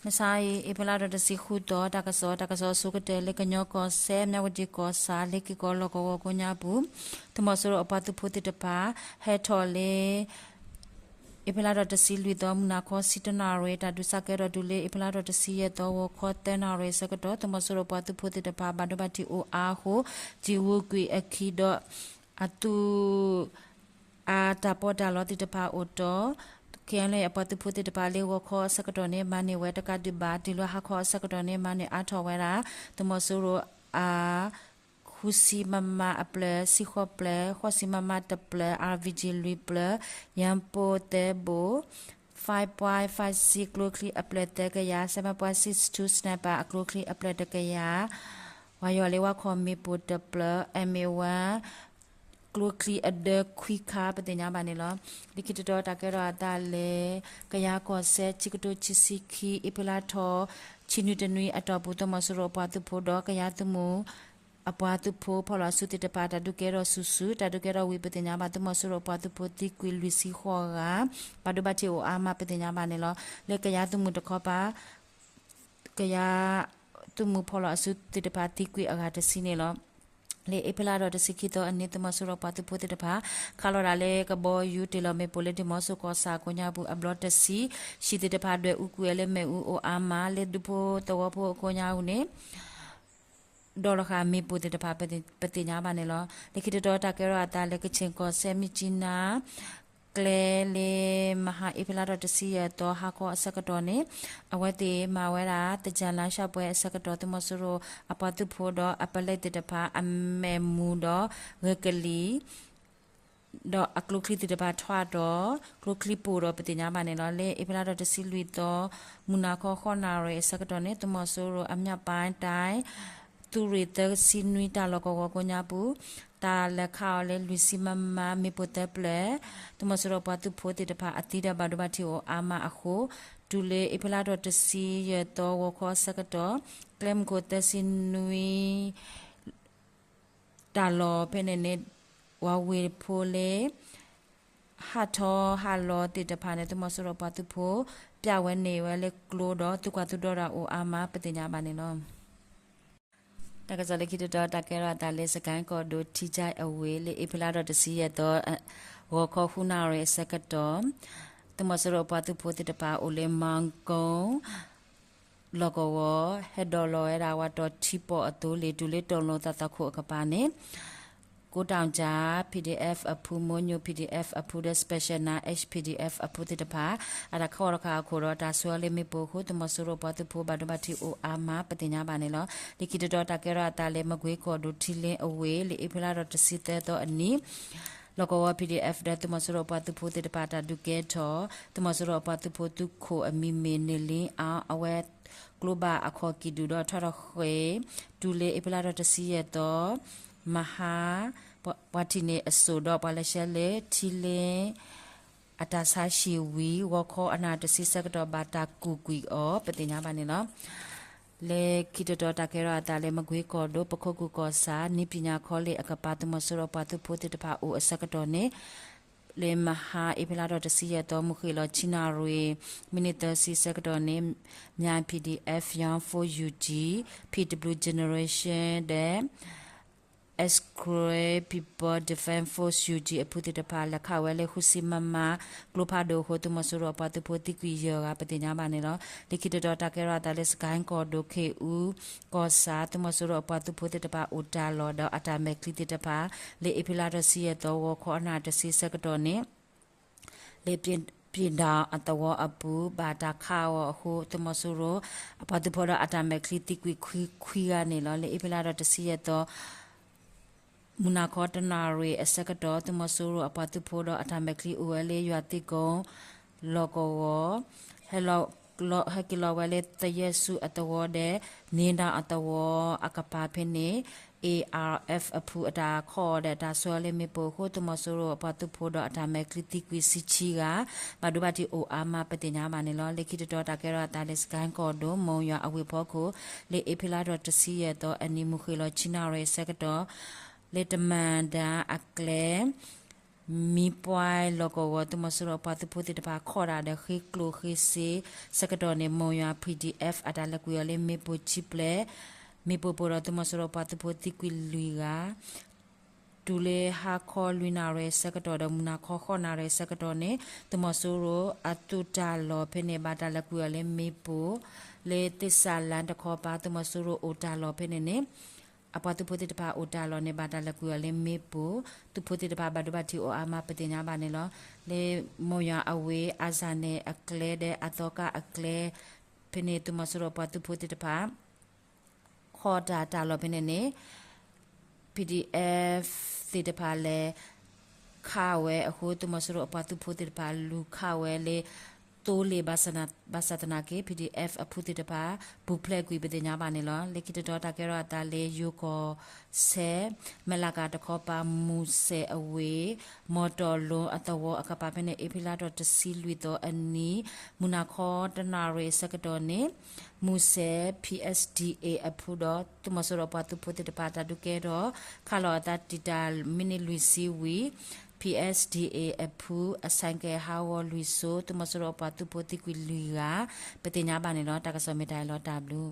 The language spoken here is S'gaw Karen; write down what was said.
မုၢ်ဆါအံၤ အ့ဖြ့လါထီၣ်တဆံဃုသီ တၢ်ကစီၣ်, တၢ်ကစီၣ်အဆိကတၢၢ် လၢကညီကီၢ်စဲၣ် မၠးဝတံၣ်ကီၢ်ဆၣ် လ့ၣ်က့ၤကီၢ်လီၢ်ကဝီၤကိးညါပူၤ သုးမီၤစိရိၤအပှၤသုးဖိသ့ၣ်တဖၣ် ဟဲထီၣ်လၢ အ့ဖြ့လါထီၣ်တဆံလွံၢ်သီ မုၢ်နၤခီဆံတနၣ်ရံၣ် တၢ်ဒုးစးကဲထီၣ်တုၤလၢ အ့ဖြ့လါထီၣ်တဆံယဲၢ်သီ ဂီၤခီသၢနၣ်ရံၣ်အဆၢကတီၢ် သုးမီၤစိရိၤပှၤသုးဖိသ့ၣ်တဖၣ် ဘၣ်ဒိဘၣ်ထံးအိၣ်အါအဃိ တံၤဝူကွံာ်အခံဒီး အသုး အတၢ်ပီးတၢ်လီသ့ၣ်တဖၣ်အိၣ်တီၢ် ခဲလၢာ်အပှၤသုးဖိသ့ၣ်တဖၣ်လၢဂီၤခီအဆၢကတီၢ်န့ၣ် မၤန့ၢ်ဝဲတကးဒံးဘၣ် တုၤလၢဟါခီအဆၢကတီၢ်န့ၣ် မၤန့ၢ်အါထီၣ်ဝဲဒၣ် သုးမီၤစိရိၤအ ဃုဆံမမအဖျၢၣ် ဆံဃိးဖျၢၣ်, ဃိးဆံမမတဖျၢၣ်, အါဘံကၠံၣ် လွံၢ်ဖျၢၣ်, ယၣ်ပိၢ်သၢဘိၣ်, five point five six ကျိချံအဖျၢၣ်သၢကယၤ, seven point six two sniper အကျိချံအဖျၢၣ်တကယၤ, ပှၤယွၤလၢဝါခီၣ်မ့ၣ်ပိၢ်တဖျၢၣ် M A one ကျိချံအဒၢခွံခါ ပသ့ၣ်ညါဘၣ်န့ၣ်လီၤ. လၢခံတတီၤတၢ်ကဲထီၣ်အသးလၢ ကယၤကီၢ်စဲၣ် ဆံကထိခံဆံခံ အ့ဖြ့လါထီၣ် ဆံနွံတနွံအတီၢ်ပူၤ သုးမီၤစိရိၤအပှၤသုးဖိဒီး ကယၤသုးမုၢ် အပှၤသုးဖိဖီၣ်လီၤအစုသ့ၣ်တဖၣ် တၢ်ဒုးကဲထီၣ်စုာ်စုာ် တၢ်ဒုးကဲထီၣ်ဝံၤ ပသ့ၣ်ညါဘၣ် သုးမီၤစိရိၤအပှၤသုးဖိသံကွံာ်လွံၢ်ဆံဃိးဂၤ ဘၣ်ဒိဘၣ်ထံးအိၣ်အါမး ပသ့ၣ်ညါဘၣ်န့ၣ်လီၤ. လၢကယၤသုးမုၢ်တခီပၤ ကယၤ သုးမုၢ်ဖီၣ်လီၤအစုသ့ၣ်တဖၣ်သံကွံာ်အဂၤတဆံန့ၣ်လီၤ. လၢအ့ဖြ့လါထီၣ်တဆံခံသီအနံၤ သုးမီၤစိရိၤပှၤသုးဖိသ့ၣ်တဖၣ် ခးလီၤဒၣ်လၢကဘီယူၤတ့ၢ်လီၤမ့ၣ်ပိၢ်လၢဒံၣ်မီဆိကီၢ်ဆၣ်ကိးညါပူၤအဘျီတဆံ, ဟံၣ်သ့ၣ်တဖၣ်ဒွဲၣ်အူကွံာ်ဝဲလၢမ့ၣ်အူအိၣ်အါမး လၢဒူဖိသဝီဖိအကိးညါပူၤန့ၣ် ဒီးလီၤဃာ်မ့ၣ်ပိၢ်သ့ၣ်တဖၣ် ပသ့ၣ်ညါဘၣ်န့ၣ်လီၤ. လၢခံတတီၤတၢ်ကဲထီၣ်အသးလၢကခ့ၣ်ကီၢ်စဲၣ် မြစ်ကြီးနား ကျဲလၢ မဟါအ့ဖြ့လါထီၣ်တဆံယဲၢ်သီ ဟါခီအဆၢကတီၢ်န့ၣ် အဝဲသ့ၣ်မၤဝဲဒၣ် သင်္ကြန်လမ်းလျှောက်ပွဲအဆၢကတီၢ် သုးမီၤစိရိၤအပှၤသုးဖိဒီးအပလဲသ့ၣ်တဖၣ် အမဲာ်မူဒီးဂဲၤကလံၤ ဒီးအကျိချံသ့ၣ်တဖၣ်ထွးဒီး ကျိချံပိၢ်ဒီး ပသ့ၣ်ညါဘၣ်န့ၣ်လီၤ. လၢအ့ဖြ့လါထီၣ်တဆံလွံၢ်သီ မုၢ်နၤခီဃိးနၣ်ရံၣ်အဆၢကတီၢ်န့ၣ် သုးမီၤစိရိၤအ မြောက်ပိုင်းတိုင်း သုးရ့ၣ်သၢဆံနွံတၢ်လီၢ်ကဝီၤကိးညါပူၤ တၢ်လဲၤခးအီၤလၢလွံၢ်ဆံမမ မ့ၣ်ပိၢ်သၢဖျၢၣ် သုးမီၤစိရိၤပှၤသုးဖိသ့ၣ်တဖၣ်အသံဒီးဘၣ်ဒိဘၣ်ထံးအိၣ်အါမးအဃိ တုၤလၢအ့ဖြ့လါထီၣ်တဆံယဲၢ်သီ ဂီၤခီအဆၢကတီၢ် ကျဲမုၢ်ခိၣ်သၢဆံနွံ တၢ်လီၢ်ဖဲန့ၣ်န့ၣ် ဝၤဝ့ၢ်ဖိလၢ ဟးထီၣ်ဟးလီၤသ့ၣ်တဖၣ်န့ၣ် သုးမီၤစိရိၤပှၤသုးဖိ ပျဲဝဲန့ၢ်ဝဲလၢကျိဒီး သုးကွၢ်သုးဒီတၢ်အိၣ်အါမး ပသ့ၣ်ညါဘၣ်န့ၣ်လီၤ. တၢ်ကစီၣ်လၢခံတတီၤ တၢ်ကဲထီၣ်အသးလၢ စကဲၣ်ကီၢ်ဒိၣ် ထံကၠဲၣ်အဝ့ၢ် လၢအ့ဖြ့လါထီၣ်တဆံယဲၢ်သီ ဂီၤခီဃုနၣ်ရံၣ်အဆၢကတီၢ် သုးမီၤစိရိၤအပှၤသုးဖိသ့ၣ်တဖၣ်အိၣ်လၢ မၢကီ လီၢ်ကဝီၤ ဟဲဒိးလီၤဝဲဒၣ်ဝးတီၤထံပီၣ်အသိလ့ၣ် တုၤလၢတီၤလိၤသးသီခိၣ်အကပၤန့ၣ် ကိးတီၣ်ကၠၣ် P D F အဖု မိညိ P D F အဖုဒီး Special Nine H P D F အဖုသ့ၣ်တဖၣ် အတၢ်ခးအီၤတဃာ်အခိၣ်ဒီး တၢ်ဆှၢအီၤလၢမ့ၣ်ပိၢ်အဃိ သုးမီၤစိရိၤပှၤသုးဖိဘၣ်ဒိဘၣ်ထံးအိၣ်အါမး ပသ့ၣ်ညါဘၣ်န့ၣ်လီၤ. လၢခံတတီၤ တၢ်ကဲထီၣ်အသးလၢ မကွ့ကီၢ်ဒိၣ် ထံလ့အဝ့ၢ် လၢအ့ဖြ့လါထီၣ်တဆံသၢသီအနံၤ လီၢ်ကဝီၤ P D F ဒီးသုးမီၤစိရိၤအပှၤသုးဖိသ့ၣ်တဖၣ် တၢ်ဒုးကဲထီၣ် သုးမီၤစိရိၤအပှၤသုးဖိသုးခိၣ်အမံၤမ့ၢ် နလ့အါ အဝဲ ကျိဘၣ်အခီၣ်ကံၢ်ဒုၣ်ဒီးထီထီၣ်ဃ့ၢ် တုၤလၢအ့ဖြ့လါထီၣ်တဆံယဲၢ်သီ မဟါ ပှၤထံၣ်န့ၢ်အစိၣ်ဒီးပှၤလဲၤဆှၢလၢထံလ့ အတၢ်ဆါဟံၣ်ဝံၤ ဂီၤခီအနၣ်တဆံဆၢကတီၢ် ဘၣ်တၢ်ကူၣ်ကွံာ်အီၤ ပသ့ၣ်ညါဘၣ်န့ၣ်လီၤ. လၢခံတတီၤ တၢ်ကဲထီၣ်အသးလၢ မကွ့ကီၢ်ဒိၣ် ပခိၣ်ကူၣ်ကီၢ်ဆၣ် နံၣ်ပၠံၣ်ညါခီလ့ၣ်အကပၤ သုးမီၤစိရိၤအပှၤသုးဖိသ့ၣ်တဖၣ်အိၣ်အဆၢကတီၢ်န့ၣ် လၢမဟါအ့ဖြ့လါထီၣ်တဆံယဲၢ်သီ မုၢ်ဃ့ၢ်လီၤဆံနၣ်ရံၣ် မံးနံးသၢဆံဆၢကတီၢ်န့ၣ် Myaing P D F, Young Force U G, P W Generation ဒီး Karen People Defense Force U G အဖုသ့ၣ်တဖၣ် လဲၤခးဝဲလၢဃုဆံမမ ကျိဖးဒိၣ်အဃိ သုးမီၤစိရိၤအပှၤသုးဖိသံကွံာ်ယဲၢ်ဂၤ ပသ့ၣ်ညါဘၣ်န့ၣ်လီၤ. လၢခံတတီၤ တၢ်ကဲထီၣ်အသးလၢ စကဲၣ်ကီၢ်ဒိၣ် ခ့ၣ်အူကီၢ်ဆၣ် သုးမီၤစိရိၤအပှၤသုးဖိသ့ၣ်တဖၣ်အိၣ်တၢ်လီၢ်ဒီးအတၢ်မဲာ်ချံသ့ၣ်တဖၣ် လၢအ့ဖြ့လါထီၣ်တဆံယဲၢ်သီ ဂီၤခီအနၣ်တဆံဆၢကတီၢ်န့ၣ် လၢပၠ့ၣ်ဒီၣ်အသဝီအပူၤ ဘၣ်တၢ်ခးအီၤအဃိ သုးမီၤစိရိၤအပှၤသုးဖိဒီးအတၢ်မဲာ်ချံသံကွံာ်ခွံဂၤန့ၣ်လီၤ. လၢအ့ဖြ့လါထီၣ်တဆံယဲၢ်သီ မုၢ်နၤခီတနၣ်ရံၣ်အဆၢကတီၢ် သုးမီၤစိရိၤအပှၤသုးဖိဒီးအတၢ်မဲာ်ချံအိၣ်ဝဲလၢယွၤသ့ၣ်ကိၣ် လီၢ်ကဝီၤ ဟဲက့ၤလီၤဝဲလၢသယဲၣ်စူအသဝီဒီး န့ၢ်ဒၣ်အသဝီအကပၤဖဲန့ၣ် A R F အဖုအတၢ်ခးအီၤဒီးတၢ်ဆှၢအီၤလၢမ့ၣ်ပိၢ်အဃိ သုးမီၤစိရိၤအပှၤသုးဖိဒီးအတၢ်မဲာ်ချံသံကွံာ်ဆံဆံဂၤ ဘၣ်ဒိဘၣ်ထံးအိၣ်အါမး ပသ့ၣ်ညါဘၣ်န့ၣ်လီၤ. လၢခံတတီၤ တၢ်ကဲထီၣ်အသးလၢ စကဲၣ်ကီၢ်ဒိၣ် မိၢ်ယွၤအဝ့ၢ်ဖီခိၣ် လၢအ့ဖြ့လါထီၣ်တဆံယဲၢ်သီအနံၤ မုၢ်ဃ့ၢ်လီၤဆံနၣ်ရံၣ်အဆၢကတီၢ် လၢတမၣ်ဒၣ်အကျဲ မံပှဲလီၢ်ကဝီၤ သုးမီၤစိရိၤအပှၤသုးဖိသ့ၣ်တဖၣ် ခီၣ်တၢ်ဒီးဃ့ကျိၣ်ဃ့စ့ဆၢကတီၢ်န့ၣ် မိၢ်ယွၤ P D F အတၢ်လဲၤကွံာ်အီၤလၢမ့ၣ်ပိၢ်ခံဖျၢၣ်, မ့ၣ်ပိၢ်ပိၢ်ဒီး သုးမီၤစိရိၤအပှၤသုးဖိသံကွံာ်လွံၢ်ဂၤ တုၤလၢဟါခီလွံၢ်နၣ်ရံၣ်ဆၢကတီၢ်ဒီး မုၢ်နၤခီဃိးနၣ်ရံၣ်ဆၢကတီၢ်န့ၣ် သုးမီၤစိရိၤအသုးတၢ်လီၢ်ဖဲန့ၣ် ဘၣ်တၢ်လဲၤကွံာ်အီၤလၢမ့ၣ်ပိၢ်, လၢသ့ၣ်စၣ်လၣ်တခီပၤ သုးမီၤစိရိၤအိၣ်တၢ်လီၢ်ဖဲန့ၣ်န့ၣ် အပှၤသုးဖိသ့ၣ်တဖၣ်အိၣ်တၢ်လီၢ်န့ၣ် ဘၣ်တၢ်လဲၤကွံာ်အီၤလၢမ့ၣ်ပိၢ်, သုးဖိသ့ၣ်တဖၣ်ဘၣ်ဒိဘၣ်ထံးအိၣ်အါမးပသ့ၣ်ညါဘၣ်န့ၣ်လီၤ. လၢမိၢ်ယွၤအဝ့ၢ် အစၢ်နဲၣ်အကျဲဒီးအသီကါအကျဲ ဖဲန့ၣ် သုးမီၤစိရိၤအပှၤသုးဖိသ့ၣ်တဖၣ် ခီၣ်တၢ်တၢ်လီၢ်ဖဲန့ၣ်န့ၣ် P D F သ့ၣ်တဖၣ်လဲၤခးဝဲအဃိ သုးမီၤစိရိၤအပှၤသုးဖိသ့ၣ်တဖၣ်လူၤခးဝဲလၢ သိလ့ၣ် ဘၣ်ဆၣ်သနာ်က့ P D F အဖုသ့ၣ်တဖၣ် ပူၤဖျဲးကွံာ်ပသ့ၣ်ညါဘၣ်န့ၣ်လီၤ. လၢခံတတီၤတၢ်ကဲထီၣ်အသးလၢယိၤကီၢ်စဲၣ် မဲၢ်လးကၤတခီပၤ မူစဲၣ်အဝ့ၢ် မီၢ်တီၢ်လိၤအသဝီအကပၤဖဲန့ၣ် အ့ဖြ့လါထီၣ်တဆံလွံၢ်သီအနံၤ မုၢ်နၤခီတနၣ်ရံၣ်ဆၢကတီၢ်န့ၣ် မူစဲၣ် P S D A အဖုဒီး သုးမီၤစိရိၤအပှၤသုးဖိသ့ၣ်တဖၣ် တၢ်ဒုးကဲထီၣ်ခးလီၤအသးတံာ်တာ်မံးနံးလွံၢ်ဆံဝံၤ P S D A အဖုအဆဲးကဲၤဟးဂီၤလွံၢ်စိ သုးမီၤစိရိၤအပှၤသုးဖိသံကွံာ်လွံၢ်ဂၤ ပသ့ၣ်ညါဘၣ်န့ၣ်လီၤ. တၢ်ကစီၣ်မ့ၢ်တၢ်အံၤလီၤ. တၢ်ဘျုး